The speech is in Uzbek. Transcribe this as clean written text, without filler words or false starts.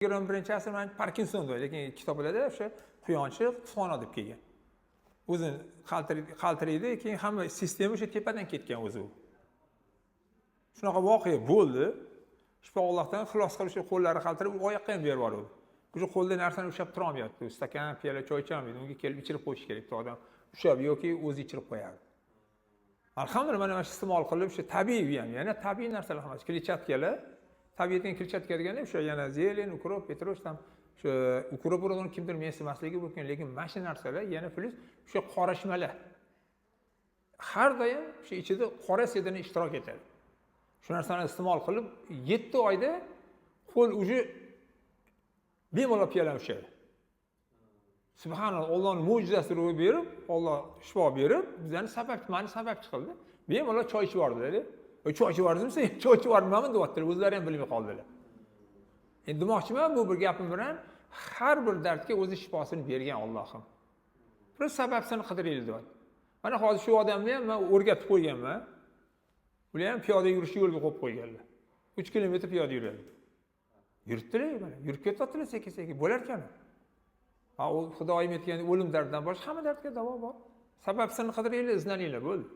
21-asr mana Parkinson deydi, lekin kitoblarda o'sha quyonchiq tufona deb kelgan. O'zini qaltiraydi, keyin hamma sistema o'sha tepadan ketgan o'zi u. Shunaqa voqea bo'ldi. Shifo Allohdan xilos qilib, o'sha qo'llari qaltirab, oyoqqa ham berib yubordi. O'sha qo'lda narsani ushlab turolmayapti. Stakan, piyola, choy icholmaydi. Unga kelib ichirib qo'yish kerak odam. Ushlab yoki o'zi ichirib qo'yardi. Alhamdulillah, mana shu iste'mol qilib, o'sha tabiiy u ham, yana tabiiy narsalar hammasi, kletchatkalar, tabiatdan kletchatka deganda o'sha yana зелень, укроп, петрушка там, o'sha укроп urug'ini kimdir mensimasligi mumkin, lekin mana shu narsalar yana plyus o'sha qorishmalar. Har doim o'sha ichida qora sedana ishtirok etadi. Shu narsani iste'mol qilib, 7 oyda qo'l уже bemalol piyolani ushlaydi. Subhanalloh, Allohning mo'jizasi ro'y berib, Alloh shifo berib, bizani sabab, mani sababchi qildi. Bemalol choy ichib yubordilar. Choy ichib yubordimmi sen? Choy ichib yubormamin deyaptilar, o'zlari ham bilmay qoldilar. Endi demoqchiman, bu bir gapim bilan har bir dardga o'zi shifosini bergan Allohim. Bir sababsini qidiraylik deyapti. Mana hozir shu odamni ham men o'rgatib qo'yganman. Ular ham piyoda yurishni yo'lga qo'yib qo'yganlar. 3 kilometr piyoda yuradi. Yuribdilar mana, yurib ketyaptilar sekin-sekin, bo'lar ekan. Ha, u Xudoyim aytgan o'lim dardidan boshqa hamma dardga davo bor. Sababsini qidiringlar, izlaninglar, bo'ldi.